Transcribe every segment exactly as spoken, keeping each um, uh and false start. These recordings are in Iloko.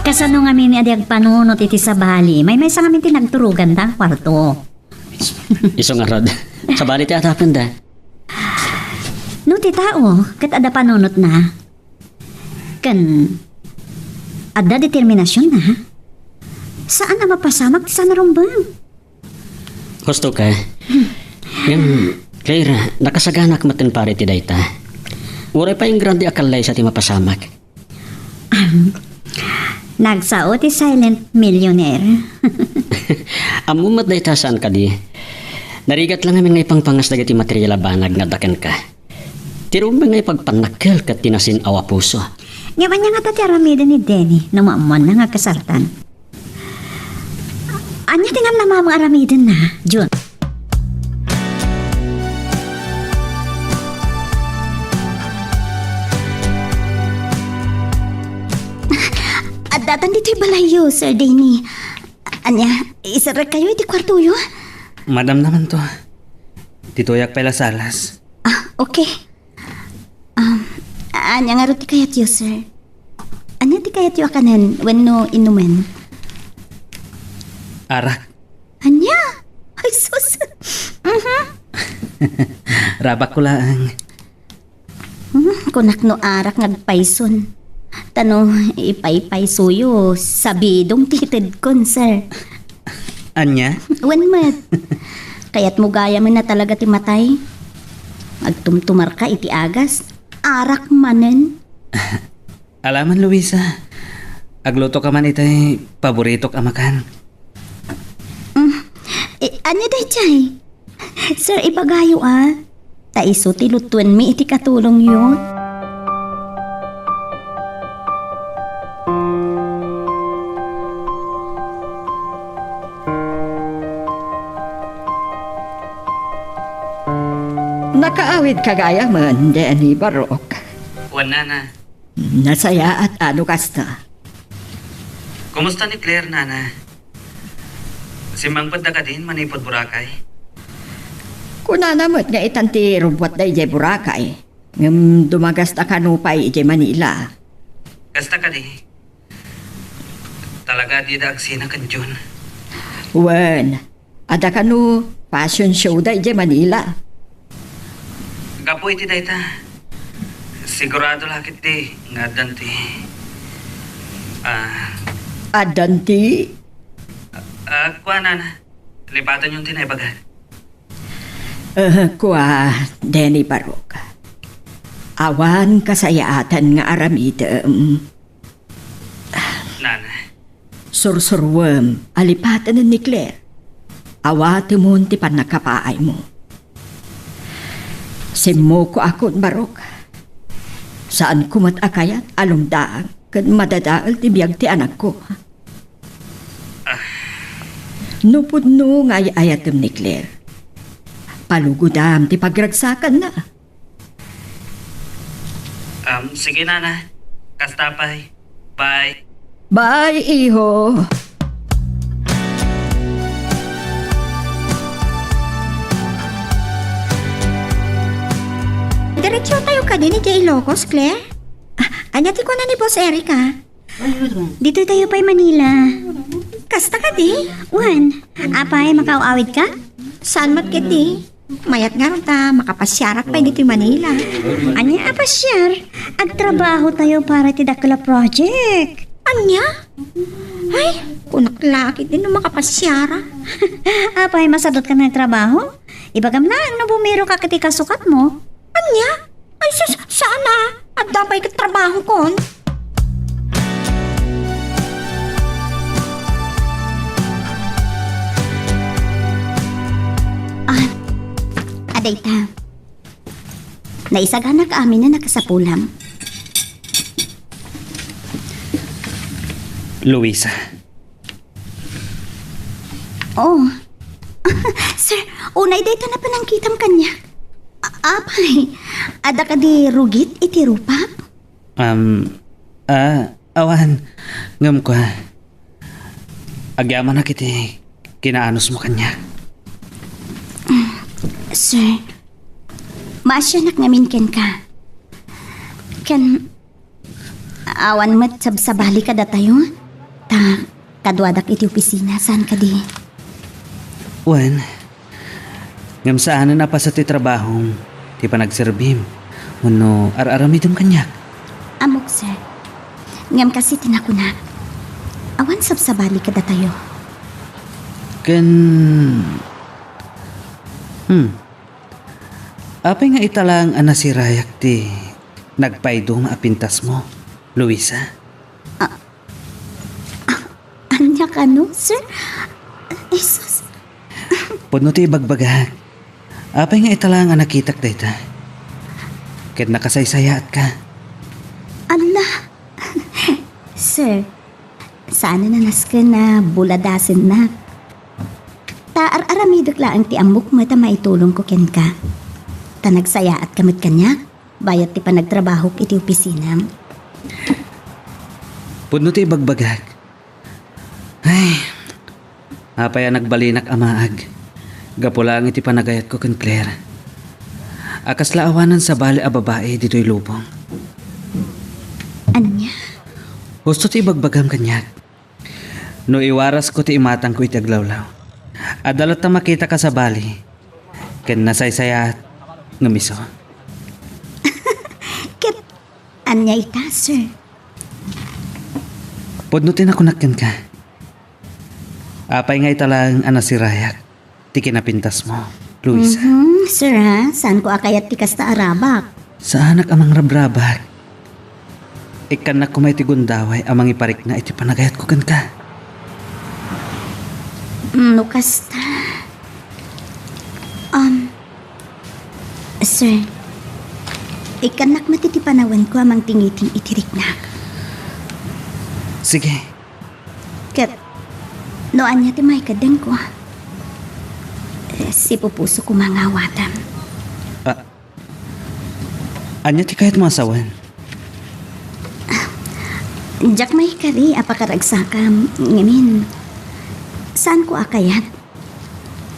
Kasano ngamin a di agpanunot iti sabali? Maymaysa ngamin ti nagturoganda a kuarto. Isu ngarud, sabali ti adapenda. No ti tao, ket adda panunotna. Ken adda determinasionna. Saan a mapasamak ti saan a rumbeng. Husto ka. Ngem, Claire, nakasaganak metten pare ti dayta. Uray pay ingrande a kallaysa ti mapasamak. Ahem. Nagsao ti silent millionaire. Ammom met dayta saan kadi. Narigat la ngamin nga ipangpangas dagiti material a banag nga adda kenka. Ti rumbeng nga ipagpannakkel ket ti nasin-aw a puso. Ngem ania ngata ti aramiden ni Denny no maammoanna nga kasaltan? Ania ti namnamam nga aramidenna, Jun? Addatan ditoy balayyo, Sir Denny. Ania, iserrekkayo iti kuartoyo? Madamdamanto. Ditoyak pay la salas. Ah, okay. Um, ania ngarud ti kayatyo, sir? Ania ti kayatyo a kanen wenno inumen? Arak. Ania? Ay, sus! Mhm. Rabakko laeng. Hmm, kunak no arak nga agpayson. Ta no ipaypaysoyo, sabidong ti itedkon, sir. Ania? Wen met. Kayatmo gayamen a talaga ti matay? Agtumtumarka iti agas. Arak manen. Alaman, Luisa. Aglutoka man itay paboritok a makan. Mm. Eh, ania daydiay? Sir, ibagayo, a. Ta isu ti lutuenmi iti katulongyo. Nakaawidka gayamen, Denny Barok. Wen, nana. Nasayaat a no kasta. Kumusta ni Claire, nana? Simmangpetda kadin manipud Boracay? Kunana met nga itan ti rubbuatda idiay Boracay, ngem dumagasda kano pay idiay Manila. Kasta kadi? Talaga dida agsina ken Jun? Wen, adda kano fashion show da idiay Manila. Gapu iti dayta, sigurado la ketdi nga addan ti, ah, addan ti? Ah, kuanan, lipatanyon ti naibaga. Eh, kua, Denny Barok. Awan kasayaatan nga aramidem. Nana. Sursuruem a lipaten ni Claire. Awatemon ti pannakapaaymo. Simmukoakon, Barok. Saanko met a kayat a lumdaang ken madadael ti biag ti anakko. Ah. No pudno nga ay-ayatem ni Claire, palugodam ti pagragsakanna. Um, sige, nana. Kasta pay. Bye. Bye, iho. Diretso tayo kadin idiay Ilocos, Claire? Ah, ania ti kuna ni Boss Eric, ah? Ditoy tayo pay Manila. Kasta kadi? Wen, apay, makaaw-awid ka? Saan met ketdi? Mayat ngarud ta makapasiarak pay ditoy Manila. Ania a pasiar? Agtrabaho tayo para ti dakkel a project. Ania? Ay, kunak la ketdi no makapasiara. Apay, masadot ka nga agtrabaho? Ibagam laeng no bumiro ka ket ikasukatmo. Ania? Ay sus, saan a? Adda pay ket trabahokon. Ah, adda ita. Naisaganak amin a nakasapulam. Luisa. Oh. Sir, unay dayta a panangkitam kaniak. A-, apay, adda kadi rugit iti rupak? Um, ah, awan. Ngem kua, agyamanak iti kinaanusmo kaniak. Sir, maasianak ngamin kenka. Ken, awan met sabsabali kadatayo? Ta, kaduadak iti opisina, saan kadi? Wen, ngem saanen a paset ti trabahom ti panagserbim wenno ar-aramidem kaniak. Ammok, sir. Ngem kas iti nakunak, awan sabsabali kadatayo. Ken, hmm, apay nga ita laeng a nasirayak ti nagpaiduma a pintasmo, Luisa? Ah, Ania kano, sir? Jesus. Pudno ti ibagbagak. Apay nga ita laeng a nakitak dayta? Ket nakasaysayaatka. Ala. Sir, saanen a nasken a buladasennak. Ta ar-aramidek laeng ti ammok met a maitulongko kenka. Ta nagsayaatka met kaniak. Bayat ti panagtrabahok iti opisinam. Pudno ti ibagbagak. Ay, apay a nagbalinak a maag gapu laeng iti panagayatko ken Claire. A kasla awanan sabali a babai ditoy lubong. Ania? Husto ti ibagbagam kaniak. No iwarasko ti imatangko iti aglawlaw, adda latta makitaka sabali ken nasaysayaat ngem isu. Ket ania ita, sir? Pudno ti nakunak kenka. Apay nga ita laeng a nasirayak ti kinapintasmo, Luisa? Mhm, sir, ha? Saanko a kayat ti kasta a rabak. Saanak a mangrabrabak. Ikkannak koma iti gundaway a mangiparikna iti panagayatko kenka. Mm, no kasta. Um, sir, ikkannak met iti panawenko a mangtingiting iti riknak. Sige. Ket, no ania ti maikeddengko, eh, sipupuso koma nga awatem. Ah, Ania ti kayatmo a sawen? Diak maikari a pakaragsakam, ngamin, saanko a kayat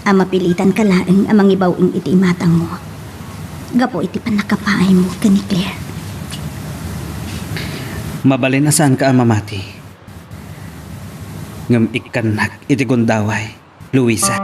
a mapilitanka laeng a mangibaw-ing iti imatangmo gapu iti pannakapaaymo ken ni Claire. Mabalin a saanka a mamati, ngem ikkannak iti gundaway. Luisa.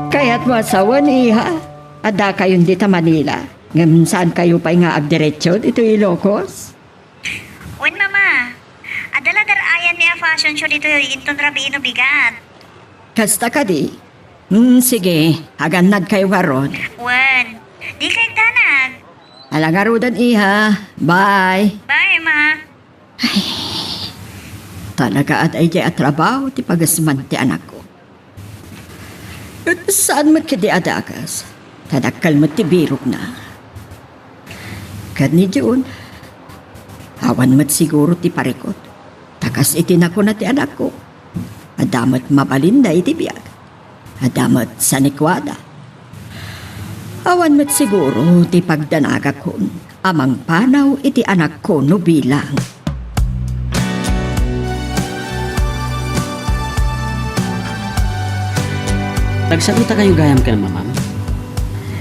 Kayatmo a sawen, iha? Addakayon dita Manila, ngem saankayo pay nga agdiretso ditoy Ilocos? Wen, Mama. Adda la dar-ayanmi a fashion show ditoy inton rabii no bigat. Kasta kadi? Hmm, sige. Agannadkayo ngarud. Wen. Dika agdanag. Ala ngaruden, iha. Bye. Bye, Ma. Ay, talaga a daydiay a trabaho ti pagasman ti anakko. Saan met ketdi a dakes, ta dakkel met ti birokna. Ket ni June, awan met siguro ti parikut, ta kas iti nakuna ti anakko, adda met mabalinda iti biag. Adda met sanikuada. Awan met siguro ti pagdanagakon a mangpanaw iti anakko no bilang. Nagsaritakayo gayam ken mamam?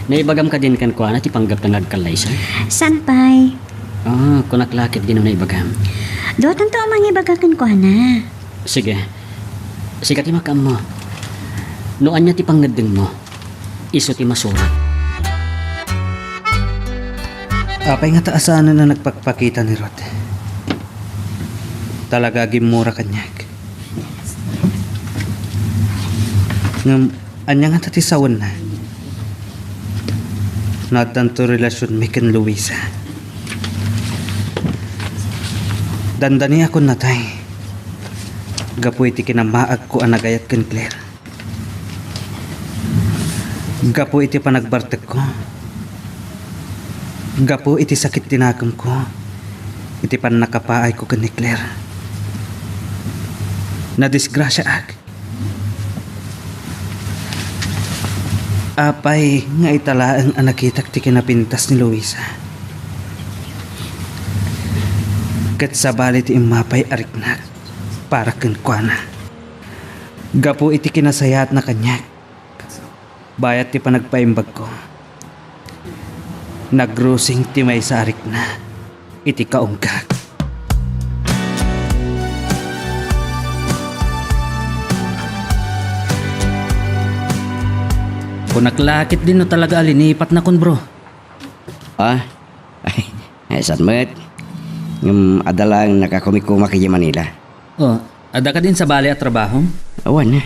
Naibagam kadin kenkuana ti panggepna nga agkallaysa? Saan pay? Ah, kunak la ketdi no naibagam. Duatanto a mangibaga kenkuana. Sige. Sika ti makaammo. No ania ti pangngeddengmo, isu ti masurat. Apay ngata a saanen a nagpakpakita ni Ruth? Talaga a gimmura kaniak. Ngem ania ngata ti sawenna? No addanto relasionmi ken Luisa. Dandaniakon natay gapu iti kinamaagko a nagayat ken Claire. Gapu iti panagbartekko, gapu iti sakit ti nakemko, iti pannakapaayko ken ni Claire, nadisgrasiaak. Apay nga ita laeng a nakitak ti kinapintas ni Luisa, ket sabali ti immapay a riknak para kenkuana. Gapu iti kinasayaatna kaniak, bayat ti panagpaimbagko, nagrusing ti maysa a rikna iti kaunggak. Kunak la ketdin no talaga a linipatnakon, bro. Ah? Ay, ay, saan met? Ngem adda laeng nakakumikumak idiay Manila. Oh, adda kadin sabali a trabahom? Awan.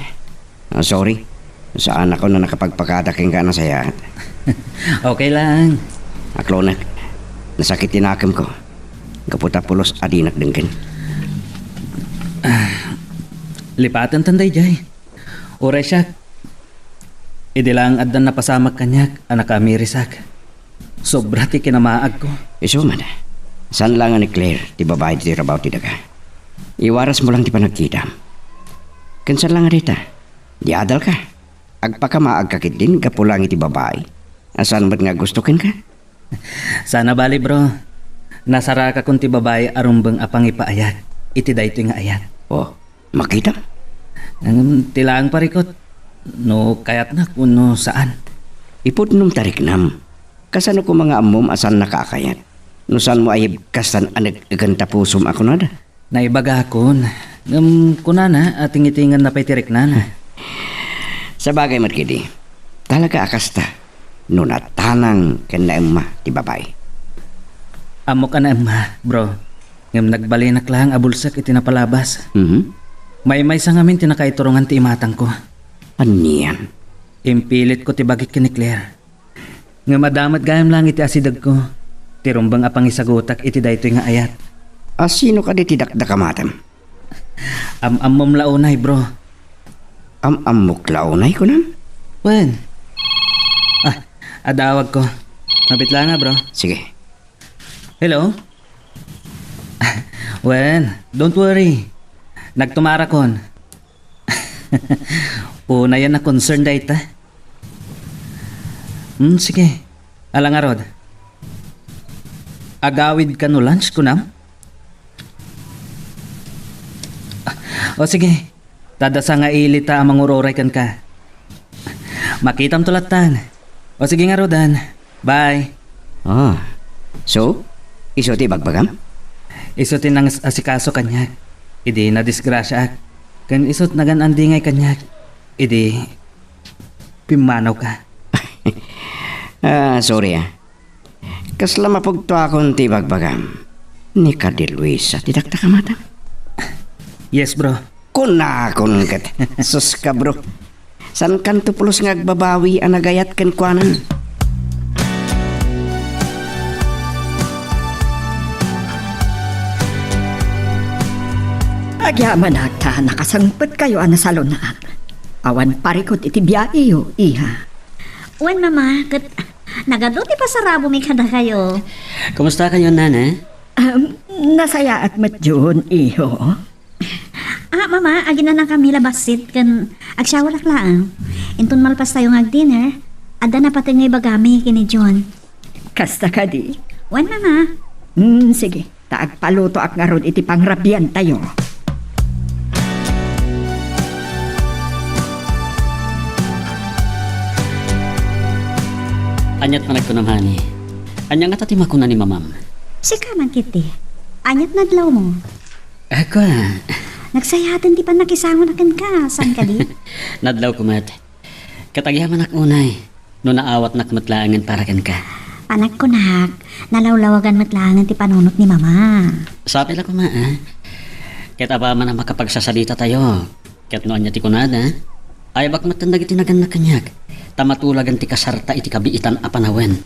Ah, sorry. Saanakon a nakapagpakada kenka a nasayaat. Okay lang. Aklonek, nasakit ti nakemko. Gapu ta pulos a dinak denggen. Ah, lipaten tan daydiay. Uray siak, idi laeng addan napasamak kaniak a nakaamirisak. Sobra ti kinamaagko. Isu man, saan la nga ni Claire ti babai ti rabaw ti daga. Iwarasmo lang ti panagkitam. Ken saan la nga dayta, di adalka. Agpakamaagka ketdin gapu lang iti babai a saan met nga gusto kenka. Sana bali, bro. Nasarakakon ti babai a rumbeng a pangipaayak iti daytoy nga ayat. Oh, makita? Ngem ti laeng parikut, no kayatnak wenno saan. Ipudnom ta riknam. Kasano koma nga ammom a saannaka a kayat? No saanmo a yibkas tan aneg-egen ta pusom a kunada? Naibagakon, ngem kunana a tingitingenna pay ti riknana. Sabagay met ketdi, talaga a kasta no natanang ken naemma ti babai. Ammok a naemma, bro. Ngem nagbalinak laeng a bulsek iti napalabas. Mhm. Maymaysa ngamin ti nakaiturongan ti imatangko. Anian? Impilitko ti bagik ken ni Claire. Ngem adda met gayam laeng iti asidegko ti rumbeng a pangisagutak iti daytoy nga ayat. A sino kadi ti dakdakamatem? Am-ammom la unay, bro. Am-ammok la unay, kunam? Wen. Ah, adawagko. Mabit la nga, bro. Sige. Hello? Wen, don't worry. Nagtumarakon. Unayen a concern dayta. Hmm, sige. Ala ngarud. Agawid kano lunch, kunam? O sige. Tadasa nga ili ta a mangururay kenka. Makitamto lattan. O sige ngaruden. Bye. Ah. So, isu ti ibagbagam? Isu ti nangasikaso kaniak idi nadisgrasiaak. Ken isu ti nagan-andingay kaniak idi pimmanawka. Ah, sorry, ah. Kasla mapugtoakon ti ibagbagam. Ni kadi Luisa ti dakdakamatem? Yes, bro. Kunakon ket. Sus ka, bro. Saankanto pulos nga agbabawi a nagayat kenkuana? Agyamanak ta nakasangpetkayo a nasalunaan. Awan parikut iti biaeyo, iha. Wen, Mama, ket nagadu ti pasarabami kadakayo. Kumusta kayo, Nana? Um, nasayaat met diyon, iho. Ah, Mama, aginanakami la bassit ken agsiawalak laeng. Inton malpastayo nga agdinner, adda napateg nga ibagami ken ni John. Kasta kadi? Wen, Mama. Hmm, sige. Ta agpalutoak ngarud iti pangrabiantayo. Aniat man agkunam, honey? Ania ngata ti makuna ni Mamam? Sika man, Kitty. Aniat nadlawmo? Ako, ah. Nagsayaaten ti pannakisangona kenka, saan kadi? Nadlawko met. Ket agyamanak unay no naawatnak met laengen para kenka. Anak, kunak, nalawlawagan met laengen ti panunot ni Mama. Sapay la koma, ah. Ket apaman a makapagsasalita tayo. Ket no ania ti kunada, ayabak metten dagiti nagannak kaniak, ta matulagen ti kasarta iti kabiitan a panawen.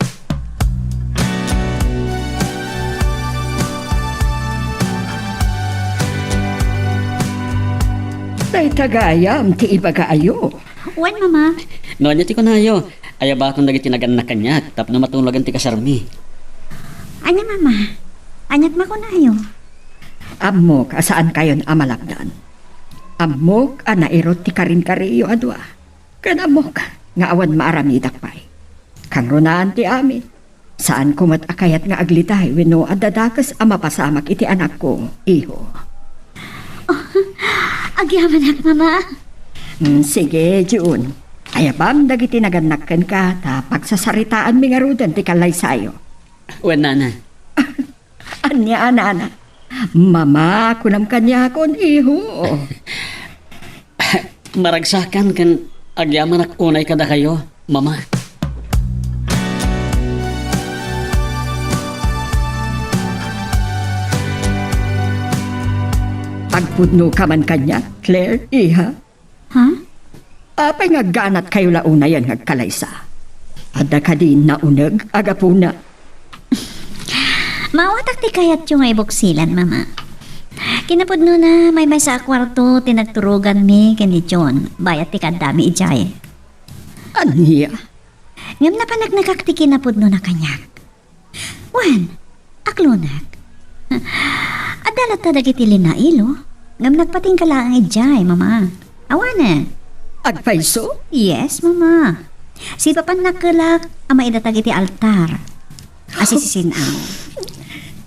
Dayta gayam ti ibagaayo. Wen, Mama. No ania ti kunayo, ayabakon dagiti nagannak kaniak tapno matulagen ti kasarmi. Ania, Mama? Aniat makunayo? Ammok a saankayon a malapdan. Ammok a nairut ti karinkariyo a dua. Ken ammok nga awan maaramidak pay. Kangrunaan ti amin. Saanko met a kayat nga aglitay wenno adda dakes a mapasamak iti anakko, iho. Oh, agyamanak, Mama. Mm, sige, Jun. Ayabam dagiti nagannak kenka, ta pagsasaritaanmi ngaruden ti kallaysayo. Wen, nana. Ania, nana? Mama, kunam kaniakon, iho. Maragsakan ken agyamanak unay kadakayo, Mama. Agpudnoka man kaniak, Claire, iha. Ha? Apay nga agganatkayo la unayen nga agkalaysa? Adda kadi nauneg a gapuna? Maawatak ti kayatyo nga ibuksilan, Mama. Kinapudnona, maymaysa a kuarto ti nagturoganmi ken ni John, bayat ti kaaddami idiay. Ania? Ngem napaneknekak ti kinapudnona kaniak. Wen, aklonek. Adda latta dagiti linailo, ngem nagpatingga laeng idiay, Mama. Awanen. Agpayso? Yes, Mama. Sipapan nakkelak a maidatag iti altar a sisin-aw.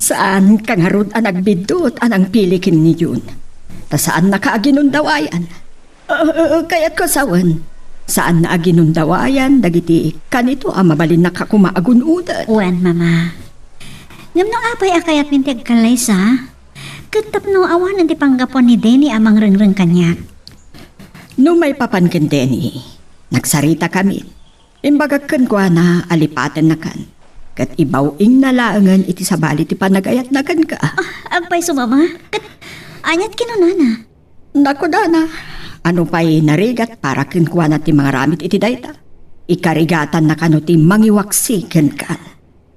Saanka ngarud a nagbiddut a nangpili ken ni Jun. Ta saannaka a ginundawayan. Ah, kayatko a sawen, saanna a ginundawayan dagiti kanito a mabalinnaka koma a gun-oden. Wen, Mama. Ngem no apay a kayatmin ti agkallaysa, ket tapno awanen ti panggapuan ni Denny a mangrengreng kaniak. No maipapan ken Denny, nagsaritakamin. Imbagak kenkuana a lipatennakan, ket ibaw-ingna laengen iti sabali ti panagayatna kenka. Ah, agpayso, Mama? Ket aniat kinunana? Nakudana, ano pay narigat para kenkuana ti mangaramid iti dayta? Ikarigatanna kano ti mangiwaksi kenka.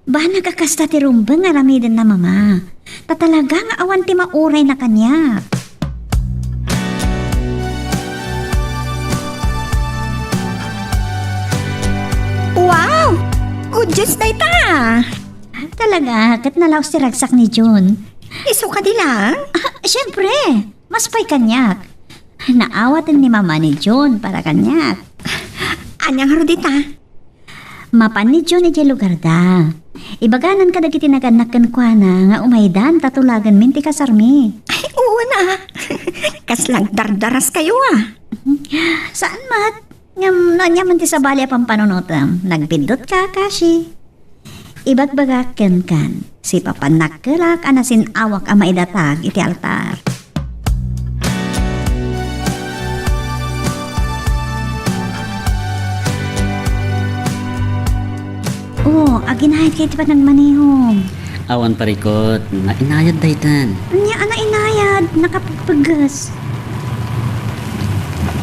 Banag a kasta ti rumbeng nga aramidenna, Mama. Ta talaga nga awan ti maurayna kaniak. Wow! Good news dayta! Talaga, ket nalaos ti ragsak ni Jun. Isu kadi laeng? Ah, siempre! Mas pay kaniak. Naawaten ni Mama ni Jun para kaniak. Ania ngarud dita? Mapan ni Jun idiay lugarda. Ibaganan kadagiti nagannak kenkuana nga umaydan ta tulaganmin ti kasarmi. Ay, uwan a. Kasla agdardaraskayo a. Saan met? Ngem no ania man ti sabali a pampanunotem, nagbiddutka, Kashi. Ibagbagak kenkan, sipapan nakkelak a nasin-awak a maidatag iti altar. Oh, aginayad kay ti panagmanehom. Awan parikot, nainayad daytan. Ania a nainayad, nakapagpaggas.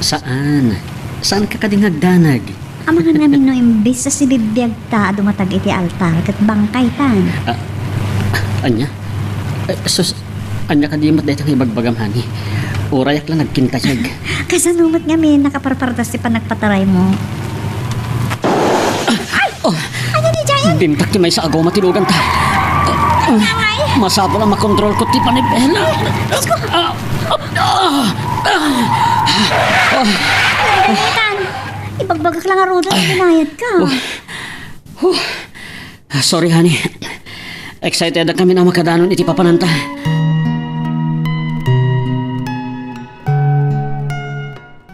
Saan? Saanka kadi nga agdanag? Amangan ngamin no imbes a sibibiagta a dumatag iti altar ket bangkaytan. Ah, ania? Eh, sus, ania kadi met dayta nga ibagbagam, honey? Urayak la nagkintayag. Kasano met ngamin nakaparpardas ti panagpataraymo? Ay! Oh! Ania ni Giant? Bimtak ti maysa a goma ti luganta. Ay! Masapul a makontrolko ti panibela. Diyos ko! Ah! Ah! Ah! Ah! Tan, ibagbagak la ngaruden, binayad ka. Oh. Huh. Ah, sorry, honey. Excited kami na makadanon iti papananta.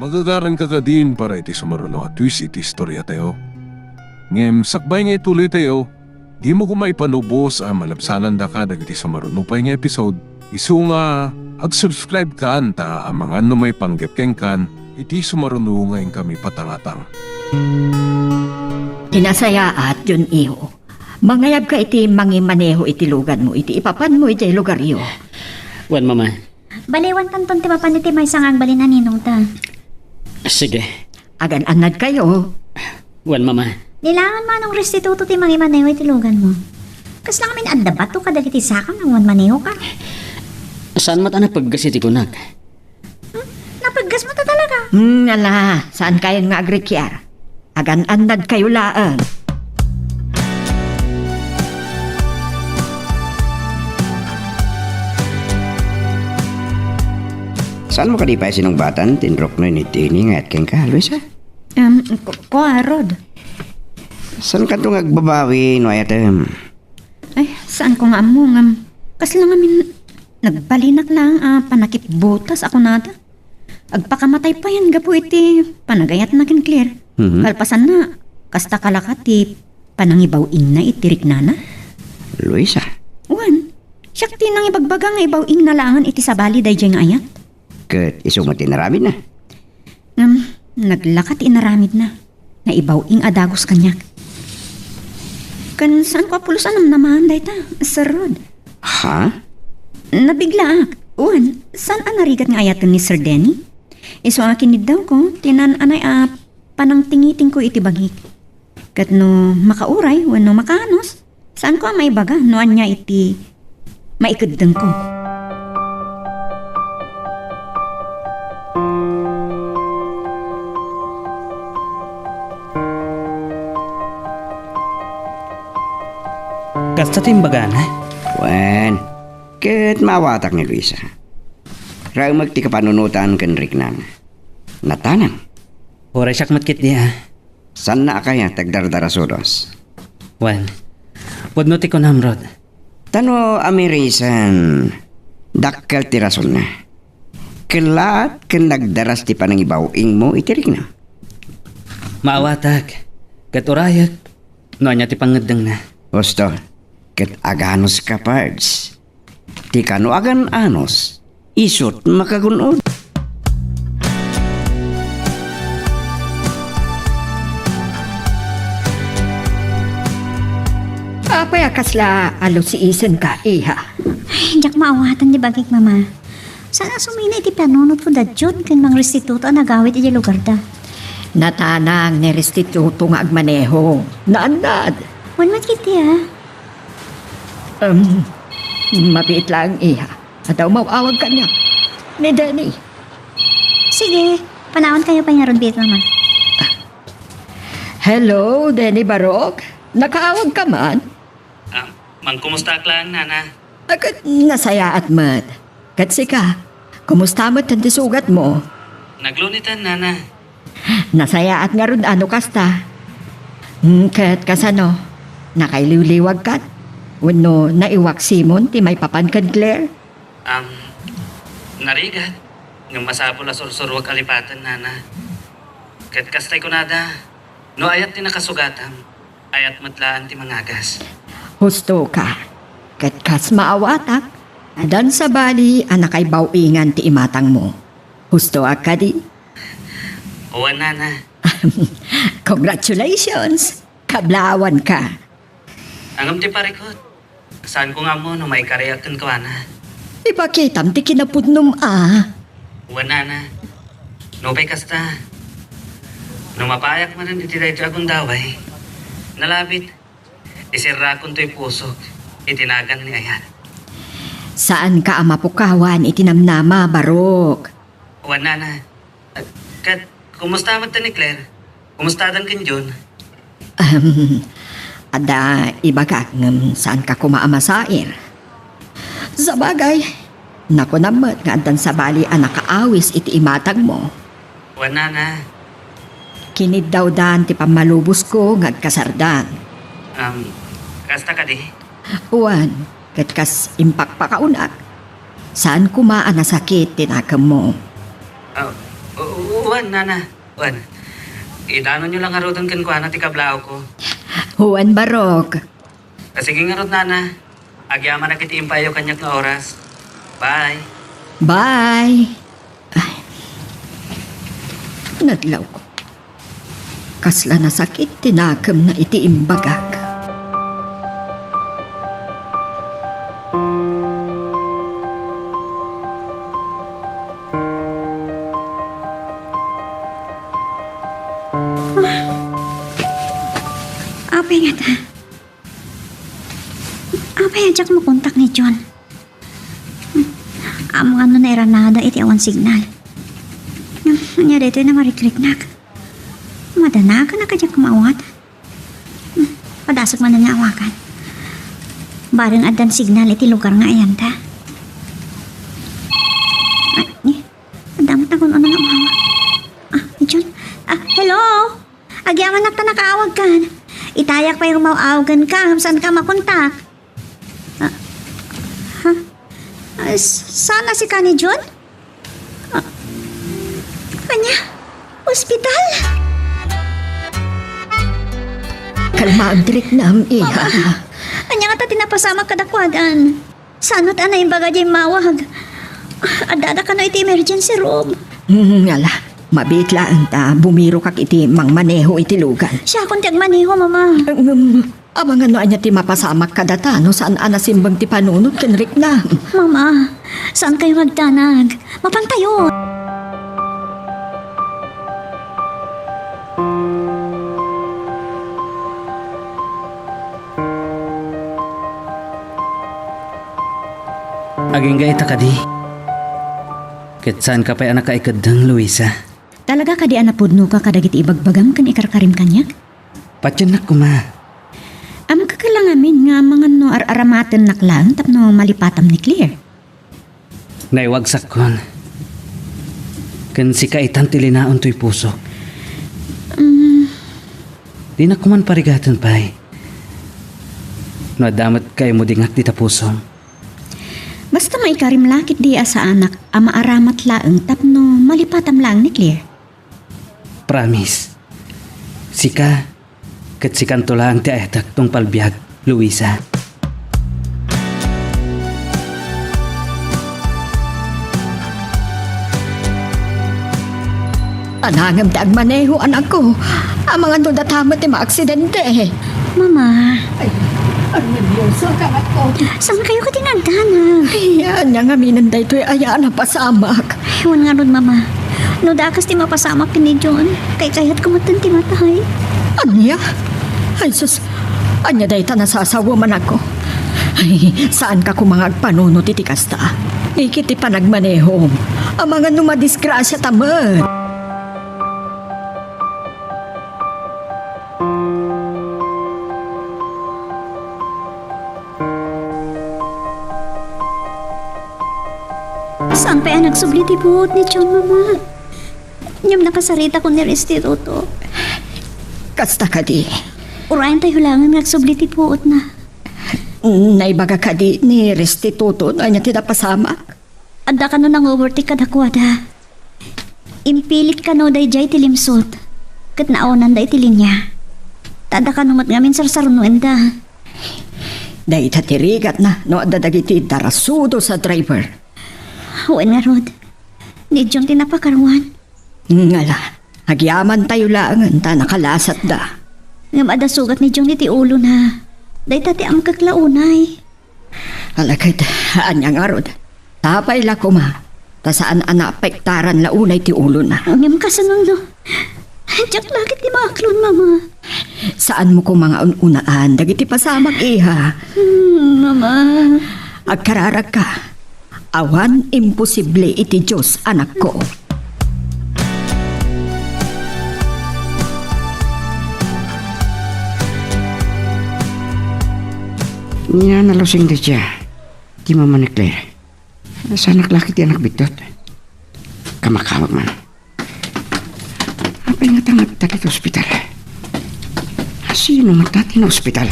Magagaranka kadin para iti sumaruno a twist iti istoriatayo. Ngem sakbay nga ituloytayo, dimo koma ipanubos a malabsanandaka dagiti sumaruno pay nga episode. Isu nga, ag-subscribe kan ta amangan no maipanggep kenkan iti sumaruno nga inkami patangatang. Ti nasayaat, Jun, iho. Mangayabka iti mangimaneho iti luganmo iti ipapanmo idiay lugaryo. Wen, Mama. Baliwantanton ti mapan iti maysa nga agbalin a ninongta. Sige. Agan-annadkayo. Wen, Mama. Nilangan manong restituto ti mangimaneho iti luganmo. Kasla ngamin adda bato kadagiti sakam nga awan manehoka. Saan met a napeggas iti kunak? Hmm? Napeggas met talaga. Hmm, ala, saankayon nga agrikiar? Agan-annadkayo laeng. Saanmo kadi pay sinungbatan ti inruknoy ni Denny nga ayat kenka, Luisa? Em, ku-, kua, Rod. Saankanto nga agbabawi no ayatem? Ay, saanko nga ammo ngem kasla ngamin nagbalinak laeng a panakipbutas a kunada. agpakamatay payen gapu iti panagayatna ken Claire. Mhm. Kalpasanna, kasta kalakat ti panangibaw-ingna iti riknana? Luisa. Wen, siak ti nangibagbaga nga ibaw-ingna laengen iti sabali daydiay nga ayat. Ket isu met ti inaramidna? Ngem, naglaka ti inaramidna. Naibaw-ing a dagus kaniak. Ken saanko a pulos a namnamaen dayta, Sir Rod. Ha? Nabiglaak. Wen, saan a narigat nga ayaten ni Sir Denny? Isu a kiniddawko, ti naan-anay a panangtingitingko iti bagik. Ket no makauray wenno makaanus, saanko a maibaga no ania iti maikeddengko. Kasta ti imbagana? Wen, ket maawatak ni Luisa. Raemek ti kapanunotan ken riknana. Natanang. Uray siak met ketdi a. Saanna a kayat ti agdardarasudos? Wen, pudno ti kunam, Rod. Ta no amirisan, dakkel ti rasonna. Kellaat ken nagdaras ti panangibaw-ingmo iti riknam. Maawatak, ket urayek no ania ti pangngeddengna. Husto, ket aganuska, Pards. Ti kano agan-anus, isut' makagun-od. Apay a kasla alusiisenka, iha? Ay, diak maawatan ti bagik, Mama. Saan a sumina iti panunotko da Jun ken Mang Restituto a nagawid iti lugarda? Natanang ni Restituto nga agmaneho. Naannad. Wen met ketdi a. Em, mabiit laeng, iha. Adda umaw-awag kaniak. Ni Denny. Sige, panawankayo pay ngarud biit, Mama. Hello, Denny Barok. Nakaawag ka man? Ah, mangkumustaak laeng, Nana. Ah, ket nasayaat met. Ket sika, kumusta met ti sugatmo? Nagluniten, Nana. Nasayaat ngarud a no kasta. Hmm, ket kasano? Nakailiwliwagkan? Wenno naiwaksimon ti maipapan ken Claire? Am, narigat, ngem masapul a sursuruek a lipaten, Nana. Ket kastay kunada, no ayat ti nakasugatam, ayat met laeng ti mangagas. Husto ka. Ket kas maawatak, addan sabali a nakaibaw-ingan ti imatangmo. Hustoak kadi? Wen, Nana. Congratulations! Kablawanka! Ngem ti parikut, saanko nga ammo no maikariak kenkuana. Ipakitam ti kinapudnom a. Wen, Nana. Nupay kasta, no mapayak manen iti daytoy a gundaway, nalabit, iserrakon toy pusok iti nagan ni ayat. Saanka a mapukawan iti namnama, Barok. Wen, Nana. Ket, kumusta met ni Claire? Kumustadan ken Jun? Ahem, adda ibagak ngem saanka koma a masair. Sabagay, nakunam met nga addan sabali a nakaawis iti imatangmo. Wen, Nana. Kiniddawdan ti pammalubosko nga agkasardan. Um, kasta kadi? Wen, ket kas impakpakaunak, saan koma a nasakit ti nakemmo. Ah, u-, u-, wen, Nana. Wen, idanonyo la ngaruden kenkuana ti kablawko. Wen, Barok. Ah, sige ngarud, Nana. Agyamanak iti impaayyo kaniak nga oras. Bye. Bye. Ay. Nadlawko. Kasla nasakit ti nakemna iti imbagak. Apay ngata? Apay a diak makontak ni Jun? Ammok no nairanada iti awan signal. Ania daytoy a narikriknak? Madanagan a kadiak maawat. Padasek manen nga awagan. Bareng addan signal iti lugar nga ayanta. Ay, ni, adda met nagun-una nga umawag. Ah, ni Jun. Ah, hello? Agyamanak ta nakaawagkan. Itayak pay rumaw-awaganka, ngem saanka makontak. Ah, ha? Ah, s-, saan a sika ni Jun? Ah, Ospital? Kalmaam ti riknam, iha. Mama, ania ngata ti napasamak kadakuada? Saan met a naimbaga diay immawag? Addada kano iti emergency room? Hmm, ala, mabiit laeng ta bumirokak iti mangmaneho iti lugan. Siakon ti agmaneho, Mama. Ngem, amangan no ania ti mapasamak kadata no saan a nasimbeng ti panunot ken riknam. Mama, saankayo nga agdanag. Mapantayo. Agingga ita kadi. Ket saanka pay a nakaikeddeng, Luisa. Talaga kadi a napudnoka kadagiti ibagbagam ken ikarkarim kaniak? Patiennak koma. Ammok la ngamin nga amangan no ar-aramatennak laeng tapno malipatam ni Claire. Naiwagsakkon. Ken sika itan ti linaon toy pusok. Mm. Dinak koman parigaten pay. No adda met kaimudingak dita pusom. Basta maikarim la ketdi a saanak a maaramat laeng tapno malipatam laeng ni Claire. Promise. Sika, ket sikanto laeng ti ayatek tungpal biag, Luisa. Tanangem ti agmaneho, anakko. Amangan no data met ti maaksidente. Mama. Ay, ang nervioso ka, anakko. Saankayo kadi nga agdanag? Ay, ania ngamin daytoy aya a napasamak? Ay, wen ngarud, Mama. No dakas ti mapasamak ken ni John, kaykayatko metten ti matay. Ania? Ay, sus, ania dayta nasasaom, anakko? Ay, saanka koma nga agpanunot iti kasta. Ikit ti panagmanehom. Amangan no madisgrasiata met. Saan pay a nagsubli ti buot ni John, Mama? Ngem nakasaritakon ni Restituto. Kasta kadi. Urayentayo laengen nga agsubli ti buotna. Naibaga kadi ni Restituto no ania ti napasamak? Adda kano nang-overtake kadakuada. Impilit kano daydiay ti limsut, ket naunanda iti linia. Ta adda kano met ngamin sarsarnuenda. Dayta ti rigatna no adda dagiti darasudos a driver. Wen ngarud, ni John ti napakaruan. Ngala, agyamantayo laengen ta nakalasatda. Ngem adda sugat ni John iti ulona. Dayta ti amkek la unay. Ala ket, ania ngarud? Tapay la koma, ta saan a naapektaran la unay ti ulona. Ngem kasano no? Diak la ket ti maaklon, Mama. Saanmo koma nga un-unaan dagiti pasamak, iha. Hmm, Mama. Agkararagka. Awan imposible iti Dios, anakko. Nia, nalusing dayta ti mama ni Claire. Saanak la ket ti anak bitot. Kamakamak man. Apay ngata nga adda ditoy ospital? Sino ngata ti naospital?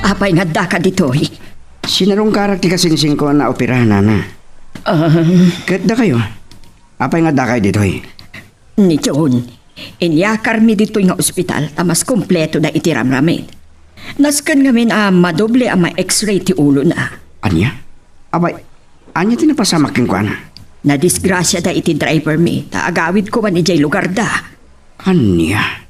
Apay nga addaka ditoy? Sinarungkarak ti kasingsingko a naopera, nana. Ah. Ket dakayo? Apay nga addakayo ditoy? Ni John, iniakarmi ditoy nga ospital ta mas kumpleto da iti ramramin. Nasken ngamin a madoble a ma-X-ray ti ulona. Ania? Apay, ania ti napasamak kenkuana? Nadisgrasiada iti driver mi, ta agawid koma idiay lugarda. Ania?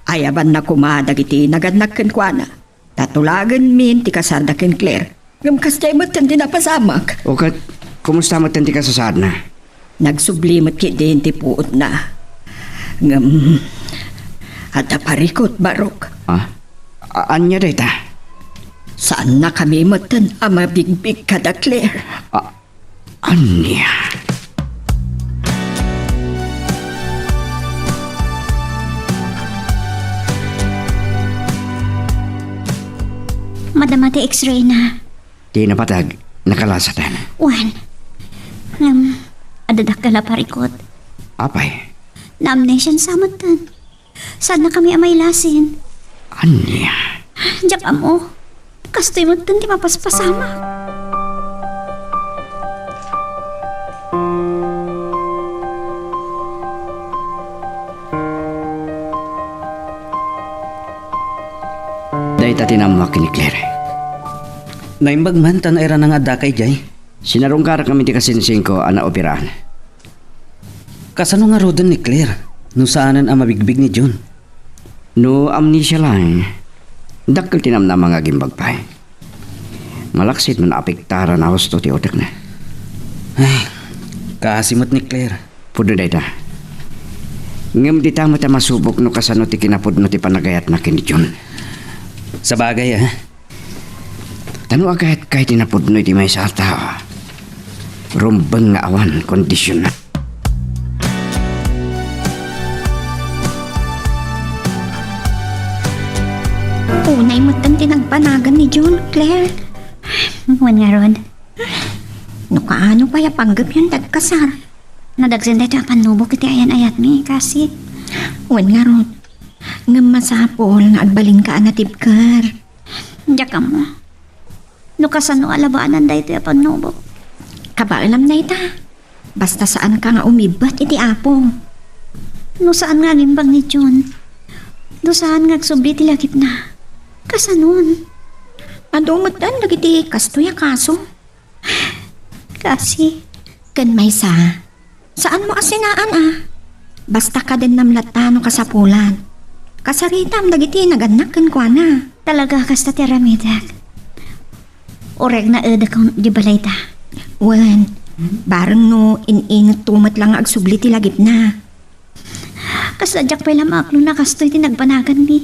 Ayabanna koma dagiti nagannak kenkuana. Ta tulagenmin ti kasarda ken Claire. Ngem kasdiay metten ti napasamak. O ket, kumusta metten ti kasasaadna? Nagsubli met ketdin ti puotna. Ngem, adda parikut, Barok. Ah? A-, ania dayta? Saannakami metten a mabigbig kada Claire. Ah, ania? Madama ti X-ray na. Ti napateg, nakalasatan. Wen. Ngem, adda dakkel a parikut. Apay? Na-amnesiansa metten. Saannakami a mailasin. Ania? Diak ammo. Kastoy metten ti mapaspasamak. Ita ti naammoak ken ni Claire. Naimbag man ta nairana nga addaka idiay. Sinarungkarakami ti kasinsingko a naoperaan. Kasano ngaruden ni Claire no saanen a mabigbig ni June? No amnesia laeng, dakkel ti namnama nga agimbag pay. Malaksid no naapektaran a husto ti utekna. Ay, kaasi met ni Claire. Pudno dayta. Ngem dita met a masubok no kasano ti kinapudno ti panagayatna ken ni June. Sabagay, ah. Ta no agayat kay ti napudno iti maysa a tao, rumbeng nga awan kondisionna. Unay metten ti nagbanagan ni June, Claire. Wen ngarud, no kaano pay a panggepyon ti agkasar? Nadagsen daytoy a pannubok iti ayan-ayatmi, kasi. Wen ngarud, ngem masapul nga agbalinka a natibker. Diak ammo no kasano a labaanan daytoy a pannubok. Kabaelam dayta. Basta saanka nga umibbet iti Apo. No saan nga agimbag ni June, no saan nga agsubli ti lagipna, kasanon? Adu metten dagiti kastoy a kaso. Kasi. Ken maysa, saanmo a sinaan a. Basta kadennam latta no kasapulan. Kasaritam dagiti nagannak kenkuana. Talaga kasta ti aramidek? Uray agnaedakon di balayta. Wen, bareng no in-inetto met la nga agsubli ti lagipna. Kasla diak pay la maaklo a kastoy ti nagbanaganmi.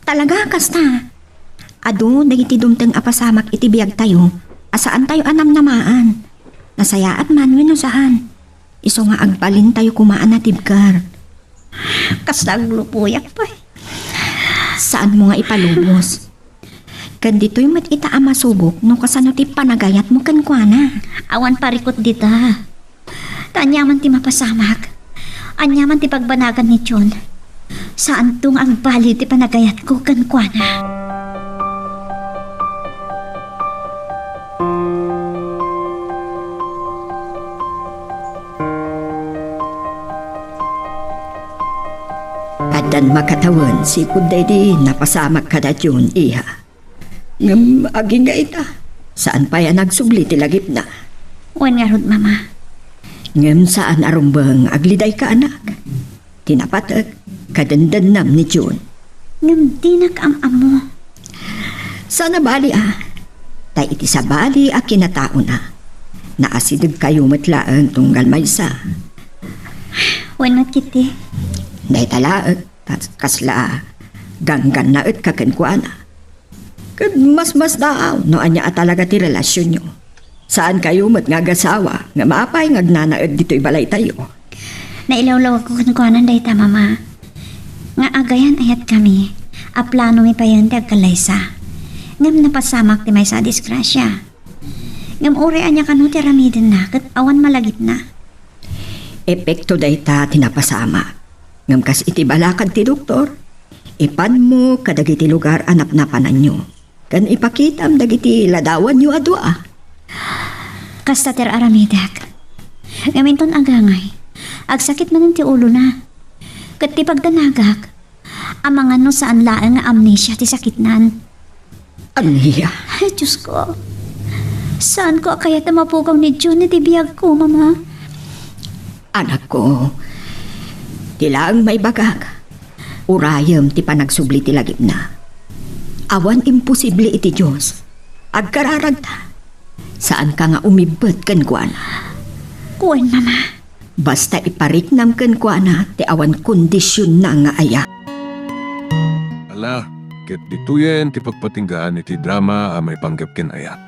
Talaga kasta. Adu dagiti dumteng a pasamak iti biagtayo a saantayo a namnamaan. Nasayaat man wenno saan. Isu nga agbalintayo koma a natibker. Kasla aglupoyak pay. Saanmo nga ipalubos. Ken ditoy met ita a masubok no kasano ti panagayatmo kenkuana. Awan parikut dita. Ta aniaman ti mapasamak, aniaman ti pagbanagan ni June, saanto nga agbaliw ti panagayatko kenkuana. Addan makatawen sipud daydi napasamak kada June, iha. Ngem agingga ita, saan pay a nagsubli ti lagipna. Wen ngarud, Mama. Ngem saan a rumbeng aglidayka, anak. Ti napatek, kadendennam ni June. Ngem dinak am-ammo. Saan a bali a. Ta iti sabali a kinataona, naasidegkayo met laeng tunggal maysa. Wen met ketdi. Dayta laeng, kas-, kasla ganggannaetka kenkuana. Ket masmasdaaw no ania a talaga ti relasionyo. Saankayo met nga agasawa nga apay nga agnanaed ditoy balaytayo. Nailawlawagko kenkuana dayta, Mama, nga agayan-ayatkami a planomi payen ti agkallaysa. Ngem napasamak ti maysa a disgrasia. Ngem uray ania kano ti aramidenna ket awan malagipna. Epekto dayta ti napasamak. Ngem kas iti balakad ti doktor, ipanmo kadagiti lugar a napnapananyo, ken ipakitam dagiti ladawanyo a dua. Kasta ti ar-aramidek. Ngem inton agangay, agsakit manen ti ulona. Ket ti pagdanagak, amangan no saan laeng nga amnesia ti sakitnan. Ania? Ay, Diosko. Saanko a kayat a mapukaw ni June iti biagko, Mama. Anakko, ti laeng maibagak, urayem ti panagsubli ti lagipna. Awan imposible iti Dios. Agkararagta. Saanka nga umibbet kenkuana. Wen, Mama. Basta ipariknam kenkuana ti awan kondisionna nga ayat. Ala, ket ditoyen ti pagpatinggaan iti drama a maipanggep ken ayat.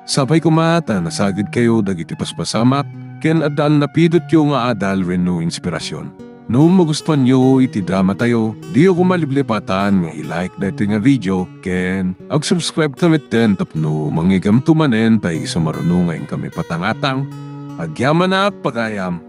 Sapay koma ta nasagidkayo dagiti paspasamak ken adda napidotyo nga adal wenno inspirasyon. No magustuanyo iti dramatayo, diyo koma liplipatan nga i-like daytoy nga video ken ag-subscribe ta metten tapno mangigamto manen ta isu maruno nga inkami patangatang. Agyamanak, pagayam!